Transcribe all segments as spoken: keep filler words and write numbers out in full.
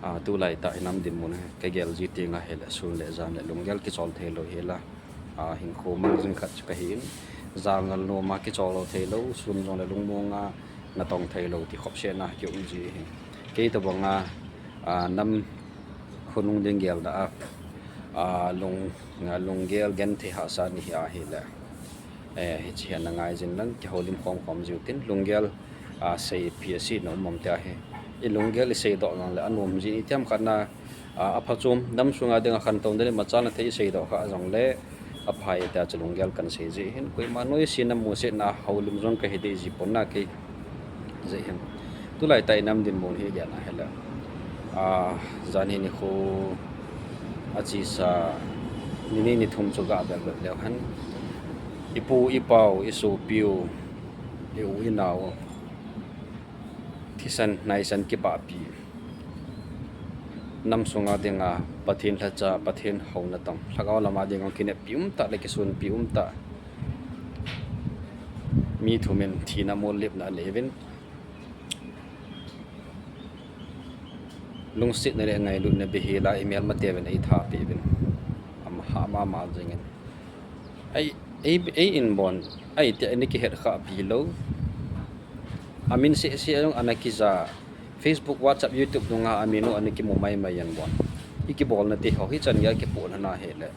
A, tulai tah inam dinmun hi kagel ji teng ahile sun le jan le lunggel kichol thei lou hi la. A, hinkho mang jing khat chu kahi in, jan le lom a kichol lou thei lou, sun jong le lungmong a natong thei lou ti khop sena kium ji hi. Kei tobang a, a, nam khonung ding gel da a, a, lung, a, lunggel genthei hahsa ni hi ahile. Eh, hichi hi ana ngai jin lang, kihoulim khom khom jiu tin, lunggel, a, seipi ase na um um te ahi. I lunggel i seidoh lang le, anom ji i tiam khat na, a, aphachom, nam sunga dinga khantou na le, machalna thei i seidoh kha jong le, aphai te a chu lunggel kan sei ji hin, koima noise na musetna houlim jong kahi dei ji pon na kei. Jeh hin. Tulai tah inam dinmun hi gel ahile. A, jan hi nikho achesa ni ni ni thum chu ga bel bel leu hen. Ipu, ipau, isopiu, i u, inau. Thisan, naisan kibahpi. Nam sunga dinga Pathen lhacha, Pathen houna tong. Lhagao lama dinga kineppi umtah le kisunpi umtah. Mi thumin thina mollipna aneiyuvin. Lungsetna le ngailutna beihela i melmate uvin eithapeh uvin. Ama ha mama jingin. Ei, ei, ei in bon, ei te ana kihet khah pi lou. Amin seh seh jong ana kija. Facebook, WhatsApp, YouTube dunga amin u ana kimu mai mai jeng bon. I kibolna te ho hichan gei a kipohna na hile.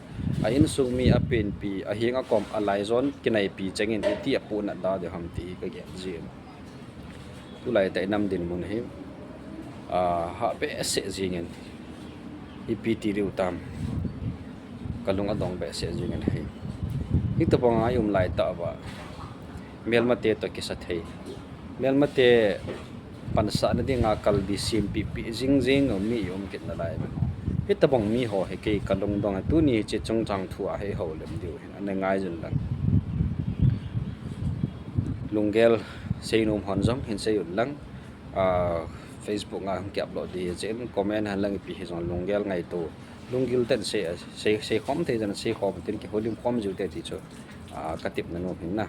A insung mi apenpi, aheng akom, alaijon, kinaipi chengin iti apohna da ding ham ti hi kagel jin. Tulai tah inam dinmun hi, a, hah behseh jingin, ipi ti diu tam, kalung adong behseh jingin hi. Hitobanga i um lai tah uva, melmate toh kisa thei. Melmate pansahna dinga kalbi sempi pi jing jing mi i um kit nalai. Hitobang mi ho hi kei kalungdong a tuni hiche chungchang thu a hi houlim diu hin ana ngai jin lang. Lunggel seinom hon jong hin sei un lang, a, Facebook a hung ki upload ding hiche in comment hen lang ipi hijong lunggel ngaito. Lunggil ten sei, sei, seikhom thei jan seikhom tin kihoulim khom jiu te ti chu, a, katepna nom hin na.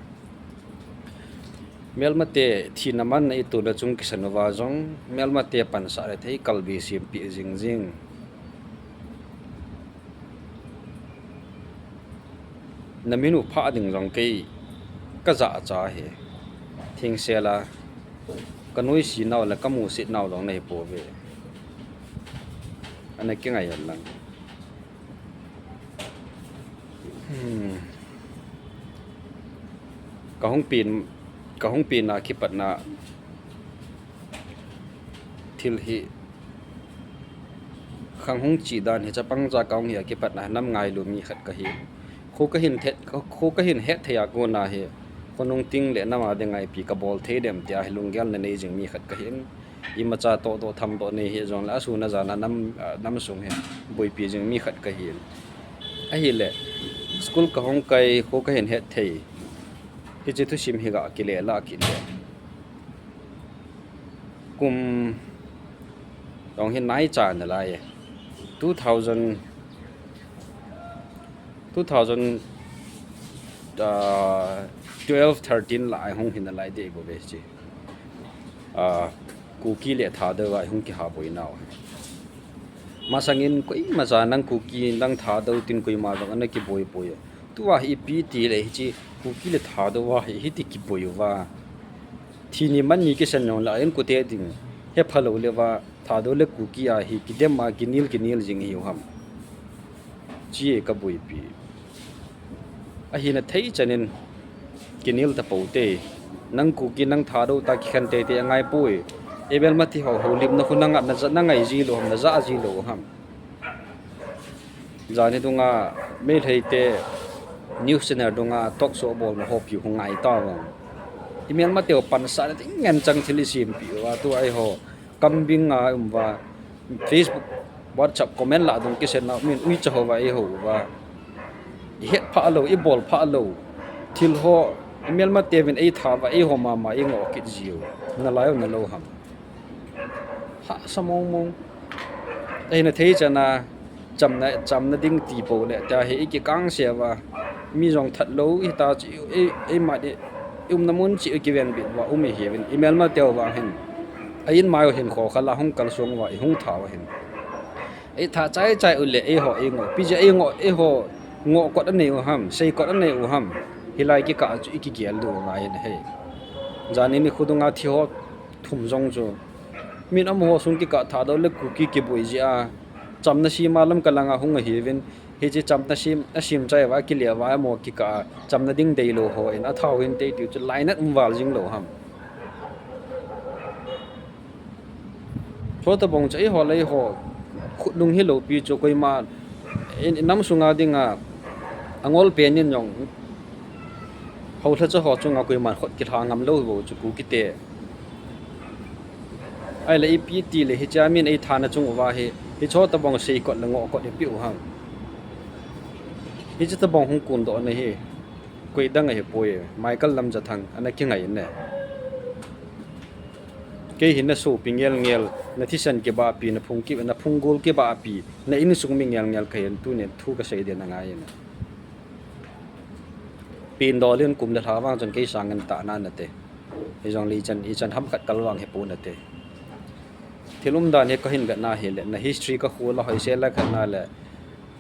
Melmate thina manna i tona chung kisan uva jong, melmate pansah le thei kalbi sempi jing jing. Na min u phah ding jong kei kajahcha hi. Thengsel a kanoise nau le kamusit nau jong nahipouve. Ana kingai hen lang. Hmm. Kahung pen, kahung penna kipatna thil hi khang hung chi dan hi chapang cha kahung hi a kipatna nam ngailu mi khat kahi. Kho kahin het, kho kahin hetthei a kona hi khonung ting le nam a dinga ipi kabol thei dem tia hi lunggel nanei jing mi khat kahin. Imacha tohdoh thamdoh nei hijong le asun ajana nam, a, nam sung hi boipi jing mi khat kahin. Ahile school kahung kai, kho kahin hetthei, hiche thusim hi ga kile lah kit le. Kum jong hi naicha nalai e. Two thousand, two thousand, ah, twelve, thirteen lah a hung hi nalai deh bouve hiche. Ah, Kuki le Thadou a hung kihaboi nau hi. Masangin koimacha nang Kuki nang Thadou tin koima jong ana kiboi poi. Tua hi ipi tile hiche Kuki le Thadou a hi hiti kiboi uva. Thini manni kisan jong lah a inkote ding hephalou le uva, Thadou le Kuki a hi kidem a kinel kinel jing hiu ham. Hiche kaboipi. Ahina thei chanin kinel tapou te. Nang Kuki nang Thadou ta kikhen teitei angaipoi. Imelmate ho houlimna khu nanga, naja, nangai jilou ham, najah jilou ham. Jani dunga Meitei te news channel dunga talk show bolna ho piu khu ngai tauvin. Imelmate ho pansahna ding ngen chang thil isempiu a tua eiho kambing a um uva, Facebook, WhatsApp comment lah dung kisenna min uicha houva eihou uva. Ihet phah lou, ibol phah lou. Thil ho, imelmate uvin eitha uva, eiho mama ingoh kit jiu. Nalai u nalou ham. Hahsa mong mong. Ahina thei chana, chamna, chamna ding tipou le, tia hi ikikangse uva. Mi jong that lou, hita chu, ei, eimat i, iumna mun chu ikivenbit uva, um ihiuvin, imelmate uvang hin. A inmai u hin kho khala hung kalsong uva, ihung thau hin. Ei tha chai chai u le, eiho, ei ngo. Pi je ei ngo, eiho, ngo kot anei u ham, sei kot anei u ham. Hilai kikah chu i kigel diu ngai in ahi. Jani nikho dunga thi ho thum jong chu. Min amaho sung kikah Thadou le Kuki kiboi jeh a. Chamna sima Lamka langa hung ahiuvin. Hiche chamna sim, asim chai uva, kile uva, amaho kikah chamna ding deilou ho in, athau hin tei tiu chu lainat um val jing lou ham. Chutobang chu eiho le eiho khut nung hilou pi chu koima in, in nam sunga dinga angol pen in jong haolha cha ho chunga koiman khut kilha ngam lou bou chu Kukite. Ahile ipi ti le hiche a min ei thana chung uva hi, hiche tobang sei kot le ngo kot ipi u ham. Hiche tobang hung kun doh na hi, koi dang ahi poi, Michael Lamjathang, ana kingai ne. Kei hi na sopi ngel ngel, na thisan kibahpi, na phung ki, na phung gol kibahpi, na insung mi ngel ngel kahin tunin thu kasei din angai ne. Pindol in kum le lha vang chun kei sangin tahna nate. Hijongle ichan, ichan ham khat kal vang hi pu nate. Thil umdan hi kahin vetna hile, na history ka khu la hoise la khat na le.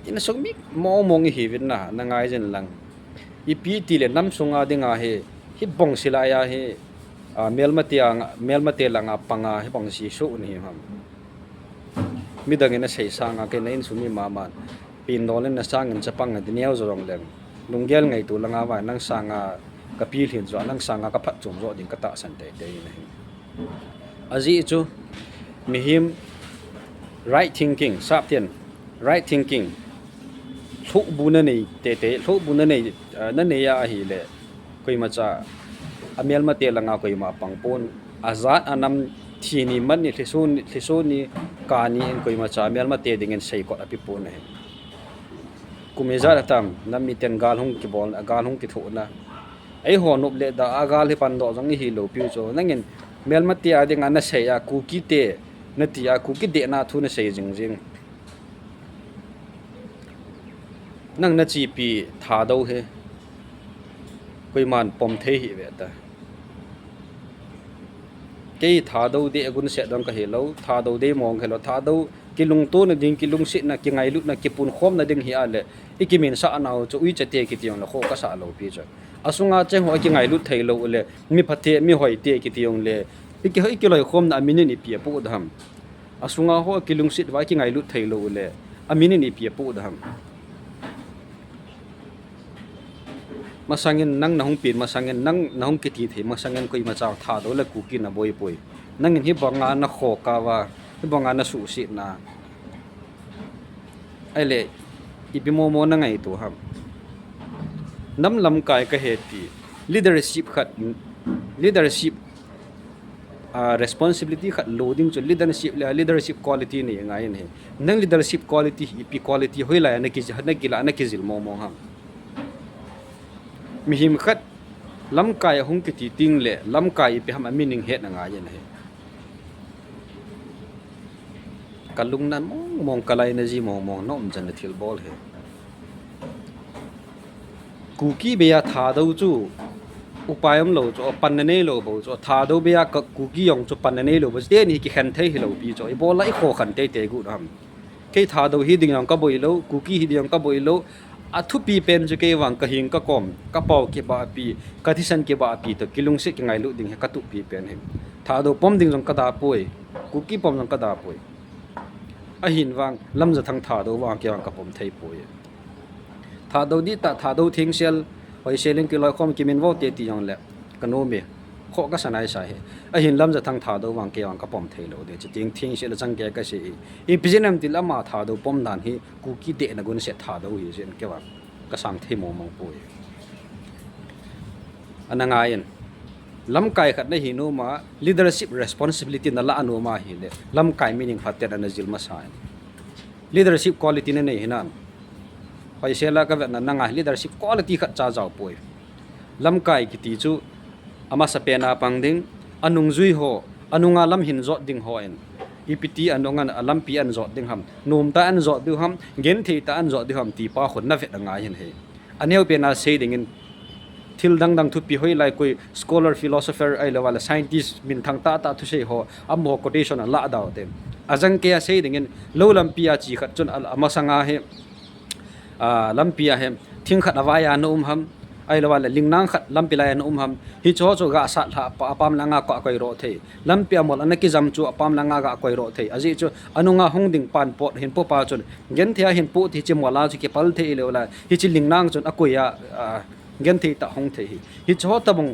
Insung mi mong mong ihiuvin na, na ngai jin lang. Ipi ti le nam sunga dinga hi, hibang silai a hi, a, melmate anga, melmate langa panga hibang si su ni ham. Midang in asei sanga kei na insung mi maman. Pindol in na sangin chapang a dineo jo jong leng. Lunggel ngaitu langa vai nang sanga ka pilhin jo, nang sanga ka phatchom jo ding ka tahsan tei tei na hi. Ajeh chu, mihem right thinking, sapten, right thinking. Lhubu na nei tei tei, lhubu na nei, eh, na nei a ahile. Koimacha, amelmate langa koima pang pon. Ajat anam thi ni man ni, lhiso ni, lhiso ni, ka ni in koimacha, amelmate dingin sei kot api pon ahi. Kum ijat atam, nam miten gal hung kibol, gal hung kithohna. Eiho nop le da, a gal hi pandoh jong ihi lou piu chu. Nangin, melmate a dinga na sei a, Kukite, na ti a, Kuki dehna thu na sei jing jing. Nang na chepi Thadou hi. Koiman pom thei hi ve ta. Kei Thadou deh gunset dong kahi lou, Thadou dei mong kahi lou, Thadou kilungtona ding, kilungsetna, kingailutna, kipunkhomna ding hi a le, i kiminsah nau chu uicha te kiti jong le kho kasah lou pi chu. Asunga cheng ho kingailut thei lou le, mi phate, mi hoite kiti jong le, i ki, i kiloikhomna a min in ipi apoh dam. Asunga ho kilungset uva kingailut thei lou le, a min in ipi apoh dam. Masangin nang na hung pen, masangin nang na hung kiti thei, masangin koimacha Thadou le Kuki na boi poi. Nangin hibanga na khoh kah uva, hibanga na suhsetna. Ahile, ipi momo na ngaito ham. Nam lamkai kahi ti, leadership khat, leadership a, responsibility khat lo ding chu leadership le, leadership quality nei ngai in ahi. Nang leadership quality hi ipi quality hoilai a na ki, na kila, na kijil momo ham. Mihem khat lamkai ahung kiti teng le, lamkai ipi ham a meaning hetna ngai in ahi. Ka lungna mong mong, ka lainat ji mong mong, na umchan na thilbol hi. Kuki beiya Thadou chu upai umlou chu, panna neilou bou chu, Thadou beiya ka Kuki jong chu panna neilou bou chu, teni kikhen thei hilou pi chu, ibola ikhoh khen tei tei gu ham. Kei Thadou hi ding jong kaboi lou, Kuki hi ding jong kaboi lou, athupi pen chu kei vang kahing kakom, kapao kibahpi, kathisan kibahpi toh, kilungset kingailut ding hi katupi pen hi. Thadou pom ding jong kada poi, Kuki pom jong kada poi. Ahin vang, Lamjathang Thadou vang kei vang kapom thei poi. Thadou dihtah, Thadou thengsel, hoisel in kiloikhom kiminvo te ti jong le, ka nom e, khoh kasa naisa hi. Ahin Lamjathang Thadou vang kei vang kapom thei lou ding, chuteng thengsel a chang kei kasei e. Ipi jeh ham tile ama Thadou pom dan hi, Kuki dehna gunset Thadou hi jeh in kei vang kasang thei mong mong poi. Ana ngai in. Lamkai khat na hi nom a, leadership responsibility na la nom a hile, lamkai meaning phaten ana jil masa in. Leadership quality na nei hinam. Hoisel a ka vetna nanga leadership quality khat cha jao poi. Lamkai kiti chu, amasapen a pang ding, anungjui ho, anunga lam hin jot ding ho in. Ipi ti anunga lampi an jot ding ham, nomtah an jot diu ham, gentheitah an jot diu ham, ti pa khun na vet angai hin ahi. Aneopen a sei dingin, thil dang dang thupi hoilai koi scholar, philosopher, ahilouva le scientist minthang tah tah thusei ho, amaho quotation a lah dau te. Ajang kei a sei dingin, lou lampi a chi khat chun a, amasanga hi, a, lampi a hi, thing khat avai a na um ham, ahilouva le lingnang khat lampi lai a na um ham, hiche ho chu gasat lhah pah a pam langa koi roh thei. Lampi a mol ana kijam chu a pam langa ga koi roh thei. Ajeh chu anunga hung ding pan pot hin po pa chun, genthei a hin po ti hiche mol a chu kipal thei lou lai. Hiche lingnang chun akoi a, a, genthei tah hung thei hi. Hiche ho tabang,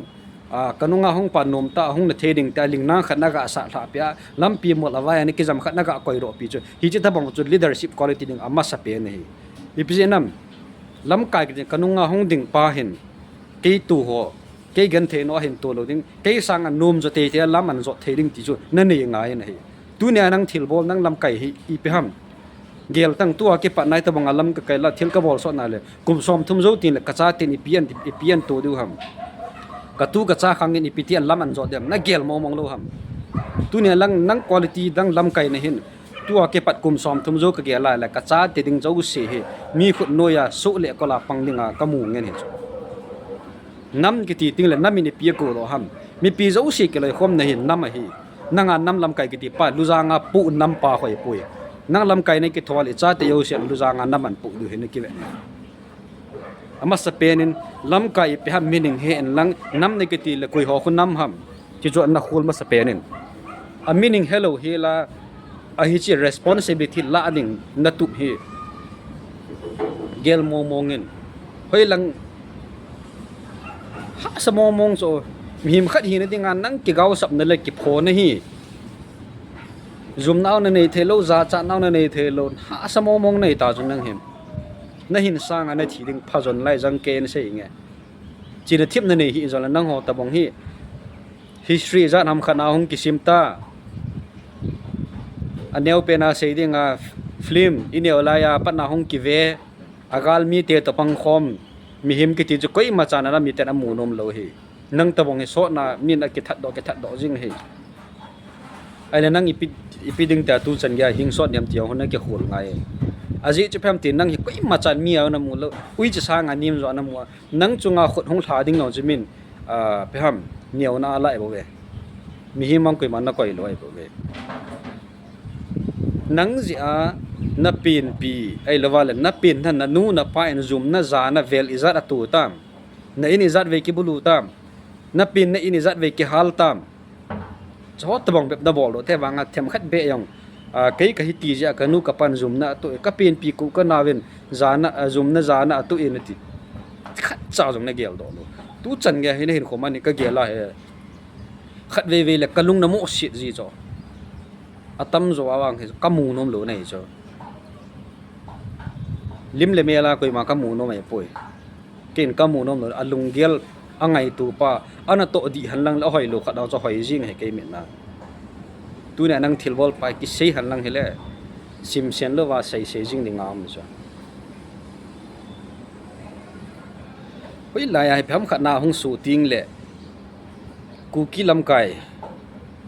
a, kanunga hung pan nom tah hung na thei ding tia lingnang khat na gasat lhah pia, lampi mol avai a na kijam khat na ga koi roh pi chu. Hiche tabang chu leadership quality ding amasa pen ahi. Ipi jeh ham, lamkai kiti kanunga hung ding pa hin, kei tu ho, kei genthei no hin to lou ding, kei sanga nom jo teitei a lam an jot thei ding ti chu na nei ngai in ahi. Tunia nang thilbol nang lamkai hi ipi ham. Gel tan tua kipat nai tabang a lam ka kai la thil ka bol sot na le. Kum som thum jou tin le ka chaten ipi an, ipi an to diu ham. Ka tu ka cha khang in ipi ti an lam an jot dem. Na gel mong mong lou ham. Tunia lang nang quality dang lamkai na hin. Tua kipat kum som thum jou ka gel lai le ka chate ding jouse hi. Mi khut noiya suh le kola pang dinga ka mu ngen hi chu. Nam kiti ting le nam in ipi a ko lou ham. Mipi jouse kiloikhom na hin nam ahi. Nanga nam lamkai kiti pa, lujanga pu nam pa hoi poi. Nang lamkai na kithol i chate jouse lujanga nam an pu diu hi na kive. Amasa pen in, lamkai ipi ham meaning he in lang, nam na kiti le koi ho khu nam ham. Ti chu ana khol masa pen in. A meaning helou hi la, a hiche responsibility la ding na tup hi. Gel mong mong in. Hoilang hahsa mong mong chu, mihem khat hina dinga nang kigaosap na le kipho na hi. Jumnau na nei thei lou, jachatnau na nei thei lou, hahsa mong mong nei ta chu nang hin. Na hin sanga na thi ding pha jon lai jang kei in sei nge. China thip na nei hi jong le nang ho tabang hi. History ijat ham khat na hung kisim ta. Aneo pen a sei dinga film, ineo laiya pat na hung kive. Agal mite toh pang khom, mihem kiti chu koima chan a la miten amu nom lou hi. Nang tabang hi sotna min akithat doh, kithat doh jing hi. Ahile nang ipi, ipi ding tia tu chan gei a hing sot niam ti a hung na kikhol ngai. Ajeh chu ipi ham ti nang hi koima chan mi a na mu lou. Uicha sanga nem jo na mu a. Nang chunga khut hung lha ding nau chu min, a, ipi ham, neona a lai bou ve. Mihem mang koima na koi lou ai bou ve. Nang jeh a na penpi, ahilouva le na pen na, na nu na pa in jumna jana vel ijat a to tam. Na in ijat vei kibulu tam. Na pen na in ijat vei kihal tam. Chu tabang bep na bol doh te vanga themkhat beh jong. A, kei ka hiti jeh a ka nu ka pan jumna a to, ka penpi ku ka nauvin jana, a, jumna jana a to in ati. Khatcha jong na gel doh lou. Tu chan gei a hi na hin khom a ni ka gel a hi. Khatvei vei le ka lung na mo sit ji chu. Atam jo a vang hi ka mu nom lou na hi chu. Lim le mel a koima ka mu nom ai poi. Ken ka mu nom lou, alunggel, angaito pa, ana toh dih hen lang le ahoi lou khat a chu hoi jing hi kei mit na. Tunia nang thilbol pa kisei hen lang hile, simsen louva sei sei jing ding a um chu. Hoilai a hi ipi ham khat na hung suh ting le, Kuki lamkai,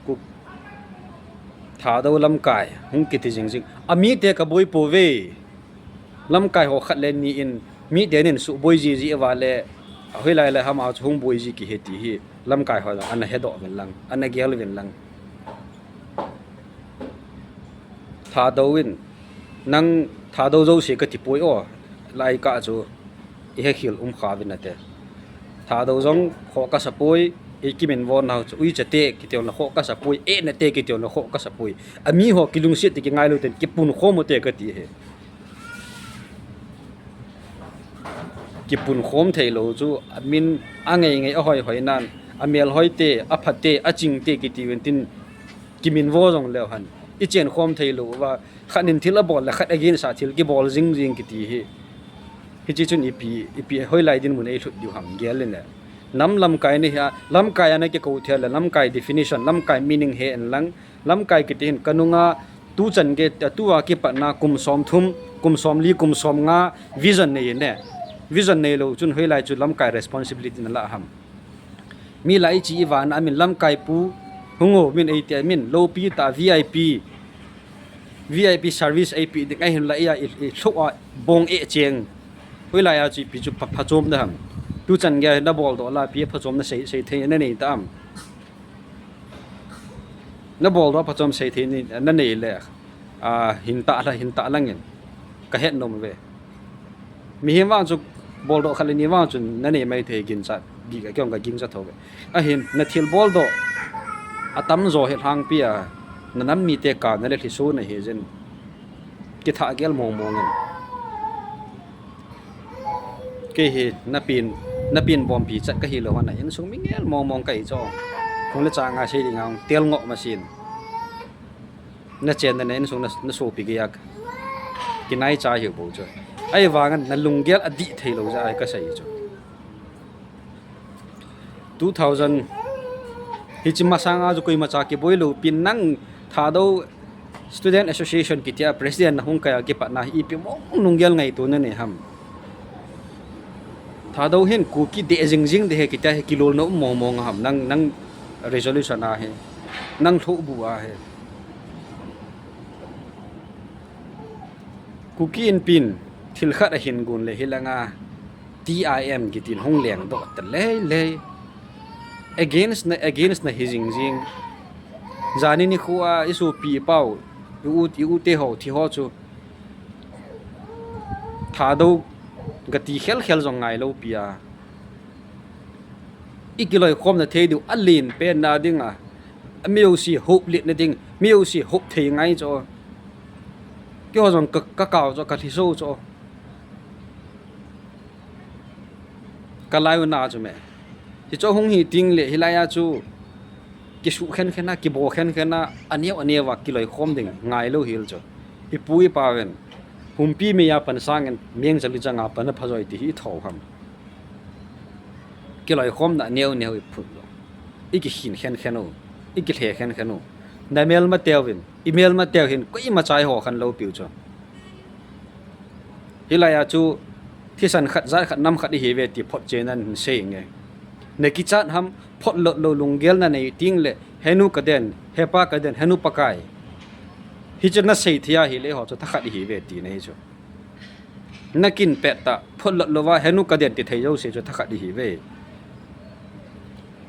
Kuk-, Thadou lamkai, hung kiti jing jing. Amite ka boi pouve. Lamkai ho khat le ni in, mite nin suboi ji ji uva le, hoilai le ham a chu hung boi ji kihi ti hi, lamkai ho ana hedoh uvin lang, ana gel uvin lang. Thadou in, nang Thadou jouse ka ti poi o, lai ka chu, i hekhel um kha uvin nate. Thadou jong khoh ka sa poi, i kiminvo nau chu, uicha te kiti u le khoh ka sa poi, eh nate kiti u le khoh ka sa poi. Ami ho kilungset ti kingailou ten, kipun khom u te ka ti hi. Kipun khom thei lou chu, amin angei ngei ahoi hoi nan, amel hoi te, apha te, aching te kiti uvin tin, kiminvo jong leu hen. I chen khom thei lou uva, khat nin thil abol le khat against a thil kibol jing jing kiti hi. Hiche chun ipi, ipi hoilai dinmun ei lhut diu ham gel in le. Nam lamkai na hi a, lamkai a na kikou thei le, lamkai definition, lamkai meaning he in lang, lamkai kiti hin ka nunga tu chan gei, tua kipatna kum som thum, kum som li, kum som nga, vision nei in le. Vision nei lou chun hoilai chu lamkai responsibility na la ham. Mi la i chi i vana amin lamkai pu, hung o min ei ti amin, loupi ta V I P, V I P service ei pe ding ahin la i a i, i lhou a bong e cheng. Hoilai a chu ipi chu pha, phachom da ham. Tuchan gei naboldoh lapi phachom nasei, sei thei nanei tam? Naboldoh phachom sei thei nanei le, a, hin tah la, hin tah langin kahet nom ve. Mihem vang chu boldoh khat le ni vang chun nanei mai thei, ginchat, gi ka kiong ka ging cha tho ve. Ahin, nathil boldoh atamjo hi lhangpi a, nanam mite ka nale lhiso nahi jin. Kithah gel mong mong in. Kei hi napin, napin bompi chat kahi lou hon a, insung mi ngel mong mong kahi chu. Hung le chang a sei ding a hung tel ngoh masin. Nachenna na insung na, nasopi gei a kinaicha hiu bou chu. Ahivangin nalunggel adih thei lou jeh a kasei chu. Two thousand, hiche masang a chu koima cha kiboi lou pin nang Thadou Student Association kiti a president nahung kai a kipatna hi ipi mong lunggel ngaito nanei ham? Thadou hin Kuki deh jing jing ding ahi kiti a hi kilolna um mong mong ham? Nang, nang resolution a hi, nang lhohbu a hi. Kuki Inpin thil khat ahin gon le hilanga T I M kitin hung lengdoh ta lei lei. Against na, against nahi jing jing. Jani nikho a isopi ipau, i u, i u te ho thi ho chu Thadou gati khel khel jong ngai lou pi a, ikiloikhomna thei diu alen penna ding a, mi jouse hop letna ding, mi jouse hop thei ngai chu. Keiho jong ka, kakao chu, kalhiso chu. Kalai u na chu me. Hichu hung hi ting le hilai a chu kisuh khen khen a, kibo khen khen a, aneo aneo a kiloikhom ding ngai lou hel chu. Ipu ipa ven humpi mei a pan sangin meng chalu chang a pan aphajoi ti hi itho ham? Kiloikhomna aneo neo iphut lou. Ikikhin khen khen u, ikilhe khen khen u. Namelma teuvin, imelma teu hin koima chai ho khen lou piu chu. Hilai a chu thisan khat, jat khat, nam khat ihi ve ti photchen a hin sei nge. Nakichat ham, photlot lou lunggel nanei ting le, henu kaden, hepa kaden, henu Pakai. Hichu nasei thei a hile eiho chu thakhat ihi ve tina hi chu. Nakin pet tah, photlot louva, henu kaden ti thei jouse chu thakhat ihi ve.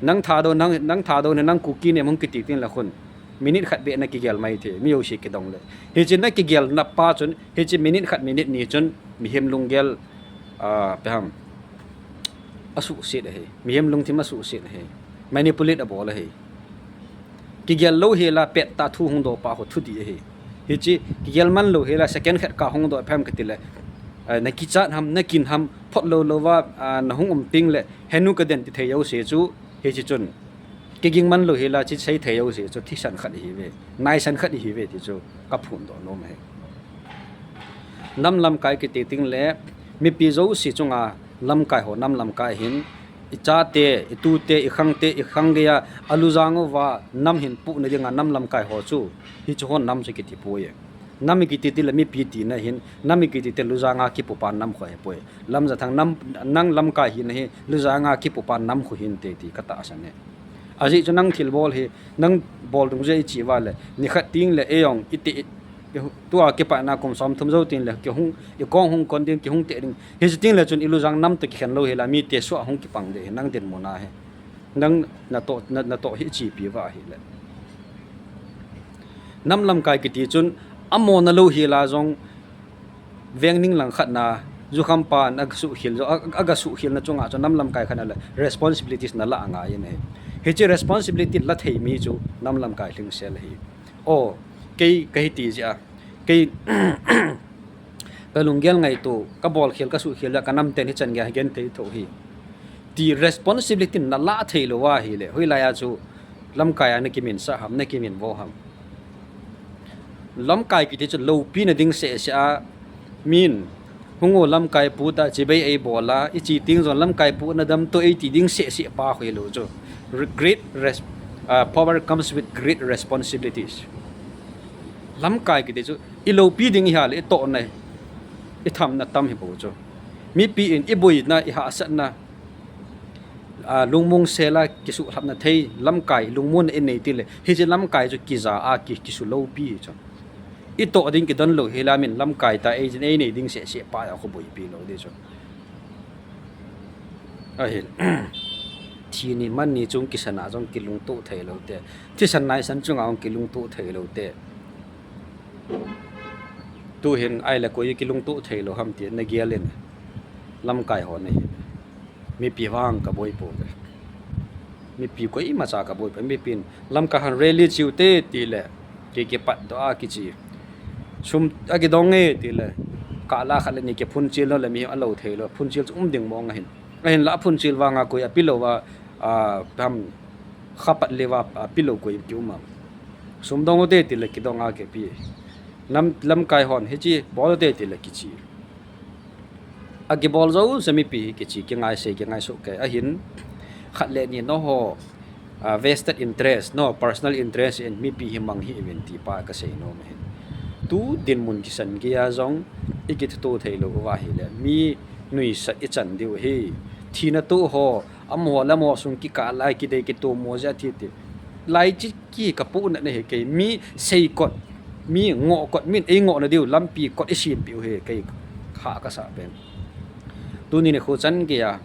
Nang Thadou, nang, nang Thadou ne, nang Kuki ne, hung kiti ting le khun. Minute khat beh nakigel mai thei, mi jouse kidong le. Hiche nakigel napa chun, hiche minute khat, minute ni chun, mihem lunggel, ah, ipi ham, asuhset ahi. Mihem lungthim asuhset ahi. Manipulate abol ahi. Kigel lou hela pet tah thu hung doh pa ho thudih ahi. Hiche kigel man lou hela second khat ka hung doh phem kati le, ah, nakichat ham, nakin ham, photlot louva, ah, nahung um ting le, henu kaden ti thei jouse chu, hiche chun kiging man lou hela, chi sei thei jouse chu thisan khat ihi ve, naisan khat ihi ve ti chu kaphondoh nom ahi. Nam lamkai kiti ting le, mipi jouse chunga lamkai ho, nam lamkai hin, ichate, itute, ikhangte, ikhang geiya alujang uva nam hin puhna dinga nam lamkai ho chu, hichu hon nam chu kiti poi. Nam ikiti tile mipi tina hin, nam ikiti tile lujanga kipupa nam khu ahipoi. Lamjathang nam, nang lamkai hina hi lujanga kipupa nam khu hinte ti katahsan e. Ajeh chu nang thilbol hi, nang bol dungjuia iche uva le, nikhat ting le eijong iti, i, tua kipatna kum somthum jou ting le, kihung, ikong hung kon ding, kihung teh ding. Hiche ting le chun ilujang nam toh kikhen lou hela, mite suh a hung kipang ding hi, nang dinmun a hi. Nang natoh, na, natoh hi ichepi uva ahile. Nam lamkai kiti chun, amona lou hela jong, veng ning lang khat na, jukhampa na agasuhkhel jo, a, a, agasuhkhelna chunga chu nam lamkai khat na le responsibilities nalah angai in ahi. Hiche responsibility la thei mi chu nam lamkai lhingsel ahi. O, kei kahiti jeh a, kei kalunggel ngaito, kabolkhel, kasuhkhel le kanam ten hichan geiya genthei tho hi, ti responsibility nalah thei louva ahile, hoilai a chu lamkai a nakimin sah ham, nakimin vo ham? Lamkai kiti chu loupina ding seh seh a, min, hung o lamkai pu ta, chibai eibol a, iche ting jong lamkai pu nadamto eiti ding seh seh pa khu hilou chu. Re-, great res-, ah, power comes with great responsibilities. Lamkai kiti chu iloupi ding ihile itohna, ithamna tam hibou chu. Mipi in iboina, ihahsatna, ah, lungmong sela kisuhlhapna thei lamkai, lungmonna inei tile, hiche lamkai chu kija a ki, kisu loupi hi chu. Itoh ding kidon lou hela min lamkai ta eijin einei ding seh seh pa a khu boipi lou ding chu. Ahin. Thi ni man ni chung kisan a jong kilungtoh thei lou te. Thisan naisan chunga jong kilungtoh thei lou te. Tuhin ahile koi kilungtoh thei lou ham ti nagel in. Lamkai ho nahi. Mipi vang kaboi pouve. Mipi koimacha kaboi pouve. Mipin Lamkai hon rally chiu te tile, kei kipatdoh a kichi. Sum akidong e tile, kala khat le ni kiphunchil lou le mi alou thei lou. Phunchil chu um ding mong ahin. Ahinla aphunchil vanga koi api louva, a, ham, khapat leuva api lou koi kium am. Sum dong u te tile kidong a kipi. Lamkai hon hichi bol u te tile kichi. Akibol jouse mipi hi kichi, kingaisei, kingaisuh kei. Ahin, khat le ni nangho, a, vested interest, nangho personal interest in mipi hi mang hih uvin ti pa kasei nom ahin. Tu dinmun kisan geiya jong ikithuto thei lou uva ahile, mi nuisat ichan diu ahi. Thina toh ho, amaho le amaho sung kikah lai kidei kitomo jeh a thi ti. Lai chi ki kapohnat nahi kei, mi seikot, mi ngohkot, min eingohna diu lampi kot isempeh u ahi kei, kha kasah pen. Tuni nikho chan geiya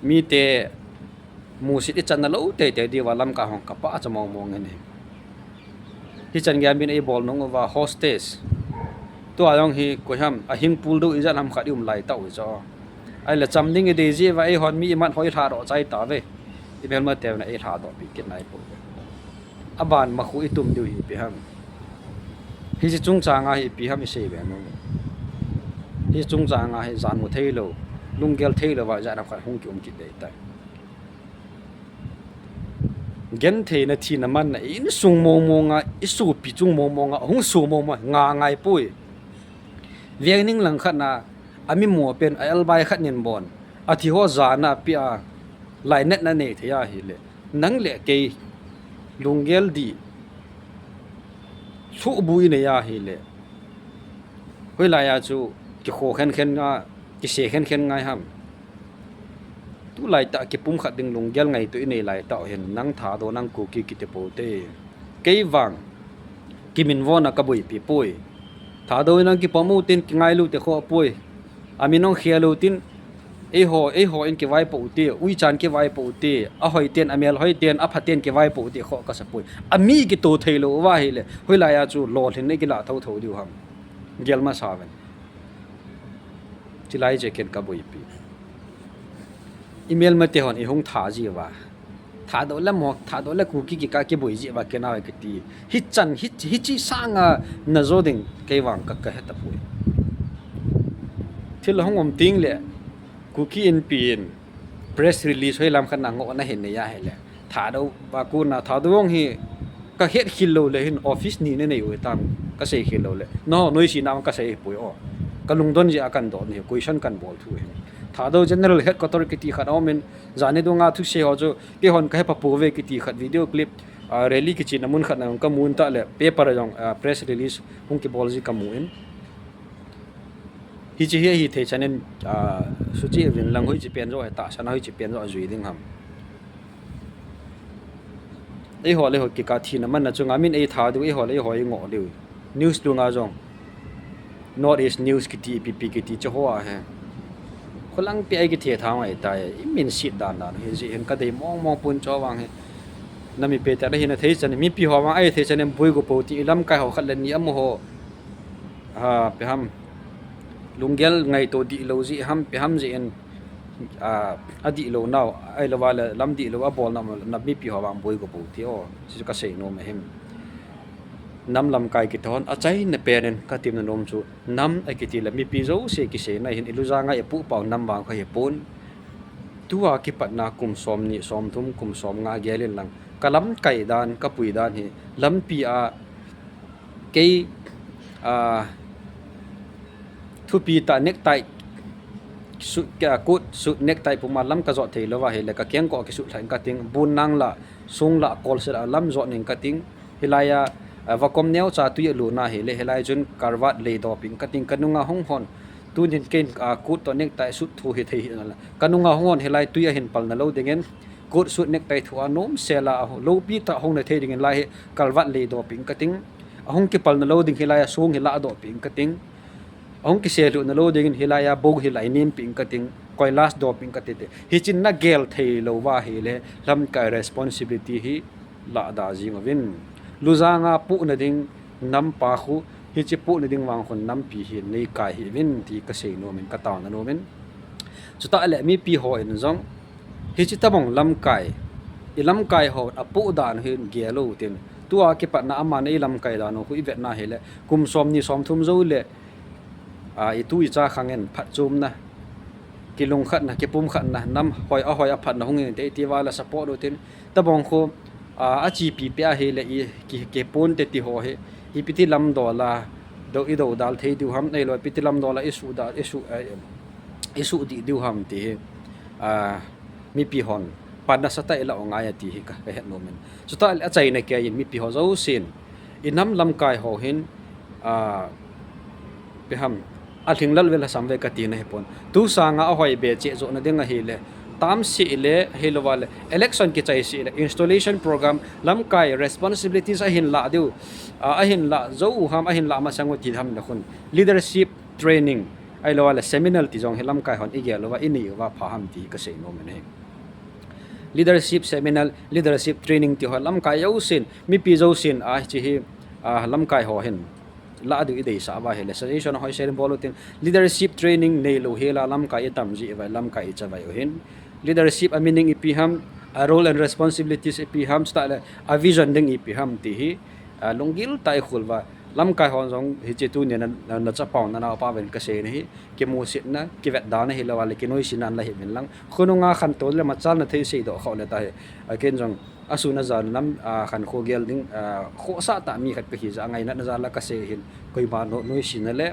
mite musit ichanna lou teitei diuva Lamkai hon kapah cha mong mong in ahi. Hichan geiya min eibol nung uva hostage. Tua jong hi koi ham, ahing puldou ijat ham khat ium lai tauve chu. Ahile cham ding idei jeh uva eihon mi imat ho ilhadoh chai tauve. Imelmateu na eilhadoh pi kit naipouve. Aban makhu itum diu hi ipi ham. Hiche chungchanga hi ipi ham isei ve nom. Hiche chungchanga hi janmu theilou, lunggel theilouva ijat ham khat hung kium kit dei tai. Gentheina thina manna insung mong monga, isopi chung mong monga hung so mong mong nga ngaipoi. Veng ning lang khatna, amimo pen a elbai khat nin bon, athiho jana apeh a, lainatna nei thei ahile, nang le kei lunggel dih, suhbui nei ahile, hoilaiya chu kikho khenkhen a, kise khenkhen ngai ham. Tulaitah kipumkhat ding lunggel ngaito inei laitah u hin nang Thadou nang Kuki kiti poute. Kei vang kiminvona kaboipi poi. Thadou in nang kipom u tin kingailu te khoh poi. Amin nong khel u tin eiho, eiho in kivaipoh ute, uichan kivaipoh ute, ahoiten, amelhoiten, aphaten kivaipoh ute khoh kasapoi. Ami kito theilou uva ahile, hoilaiya chu lolhinna ikilah thouthou diu ham. Gel masa uvin. Chulai jeh ken kaboipi. Imelmate hon ihung tha jiuva, Thadou le mo, Thadou le Kuki kikah kiboi jeh uva kinao e kiti. Hichan, hi, hiche sanga najo ding kei vang ka, kahetapoi. Thil ahung um tengle, Kuki Inpi in press release hoilam khat na ngohna hin nei ahile, Thadou a kona Thadou jong hi kahet khel loule hin office ni nanei u hitam, kasei khel loule. Nangho noisena vang kasei ahipoi o. Kalungdon jeh a kandoh nahi, question kanbol thu ahi. Thadou General Headquarter kiti khat aumin, jani dunga thusei ho chu keihon kahepha pouve kiti khat video clip, a, rally kichena mun khat na jong kamun tahle, paper a jong, a, press release hung kibol ji kamun. Hiche hi ahithei chanin, a, suchih uvin lang hoiche pen joh hi tahsan a hoiche pen joh ajui ding ham. Eiho le eiho kikah thina manna chunga min eitha diu, eiho le eiho eingoh diu. News lunga jong North East News kiti, ipi ipi kiti chu ho ahi. Kholangpi a ikithe tha ngai tai, iminset dan dan hijeh hin kadei mong mong pon chu vang hi. Namipi te nahi nathei chanin, mipi ho vang ahithei chanin boi go pou ti, ilamkai ho khat le ni amaho, a, ipi ham, lunggel ngaito dihlou jeh ham, ipi ham jeh in, a, adihlou nau, ahilouva le lam dihlou abolna, na mipi ho vang boi go pou ti o, chuchu kasei nom ahi. Nam lamkai kiti hon achaina penin katemna nom chu, nam akiti le mipi jouse kiseina hin iluja ngai ipuh pau nam vang kha hipon. Tua kipatna kum somni, somthum, kum somnga gel in lang, kalamkai dan, kapui dan hi lampi a kei, a, thupi tah necktie, suit, coat suit necktie puma lam kajot theilouva ahile kakengkoh kisutlhah ing kating, bun nang lah, song lah, kolse lah lam jot ning kating. Hilaiya, a, vakom neocha twi aluna ahile, hilai chun cravat leidop ing kating, kanunga hung hon. Tunin ken, a, coat toh necktie suit thu hithei hih nala, kanunga hung hon hilai twi ahin palna lou dingin, coat suit necktie thua nomsela, loupi tah hung na thei dingin lai hi cravat leidop ing kating. Ahung kipalna lou ding hilaiya song hi lahdoh peh ing kating. Ahung kiselhuhna lou dingin hilaiya bou hi lai nempeh ing kating. Koi last doping kati te. Hichin nagel thei lou va ahile, lamkai responsibility hi lahda jing uvin. Lujanga pohna ding nampa khu, hiche pohna ding vang khun nampi hi neikai hih uvin ti kasei nomin, kataona nomin. Chutah le mipi hon jong, hiche tabang lamkai, i lamkai ho apoh dan hin gel u tin. Tua kipatna aman i lamkai dan u khu i vetna hile, kum somni somthum jou le, a, i tu i cha khang in phatchomna, kilungkhatna, kipumkhatna, nam hoi ahoi aphatna hung in te ti vala support u tin, tabang khu, a, achipi pe ahile i ki, kipon te ti ho hi, ipi ti lam dol a, do i dodal thei diu ham, ahilou ipi ti lam dol a i suhdal, i su, a, i suhdih diu ham ti hi, a, mipi hon pan nasatah a i la u ngai a ti hi ka, kahet nomin. Chutah le achaina keiyin mipi ho jousen, i nam lamkai ho hin, a, ipi ham, alhinglel ve lhasam ve kati na hipon. Tu sanga ahoi be cheh johna ding ahile, tamseh le, ahilouva le, election kichai seh le, installation program, lamkai responsibilities ahin lah diu, a, ahin lah jou u ham, ahin lah masang u ti ham le khun, leadership training, ahilouva le, seminar ti jong hi lamkai hon i gel uva, i nei uva pha ham ti kasei nomin ahi. Leadership seminar, leadership training ti ho lamkai jousen, mipi jousen, a, hiche hi, a, lamkai ho hin lah diu i deisah uva ahile, suggestion hoisen bol u tin, leadership training neilou hela lamkai i tam ji uva, lamkai i chavai u hin. Leadership a meaning ipi ham, a role and responsibilities ipi ham, chutah le, a vision ding ipi ham ti hi, a, lunggil tah a i khol uva. Lamkai hon jong hiche tunia na, na, nachapau nanaopau uvin kasei na hi, kimusetna, kivetdana ahilouva le, kinoisena la hih uvin lang. Khonunga khantou le machalna thei seidoh khah le tahi. A, ken jong, asun ajan lam, a, khankho gel ding, a, khohsah tah mi khat kahi jeh a ngaina jal a kasei hin, koima no, noisena le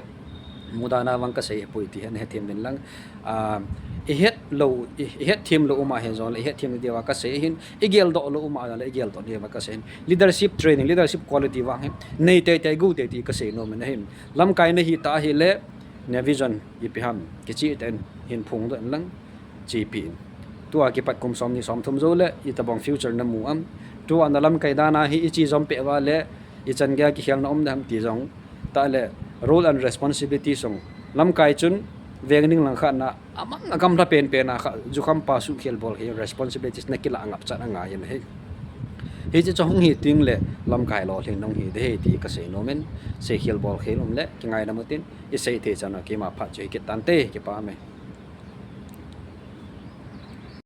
mudana vang kasei hipoi ti hi nahethem uvin lang. A, i het lou, i, i hetthem lou um a hijongle, i hetthem diuva kasei hin, i geldoh lou um a jongle, i geldoh diuva kasei hin. Leadership training, leadership quality vang hi nei teitei, go teitei kasei nomin ahi. Lamkai nahi tah ahile, na vision ipi ham, kicheh tah in hin phongdoh in lang, chepi in. Tua kipat kum somni somthum jou le, itobang future namu am. Tua na lamkai dan a hi i che jom peh uva le, ichan geiya kikhelna um dem ti jong. Tah le, role and responsibility jong, lamkai chun veng ding lang khat na, aman agamla penpen a kha, jukham pa suhkhel bolkhel responsibilities nakilah ngap chan angai in ahi. Hiche chu hung hi teng le, lamkai lolhing nahung hi ding ahi ti kasei nomin, seikhel bolkhel um le, kingaidam u tin, i sei thei chan a keima phat chu hi kit tante, kipah e.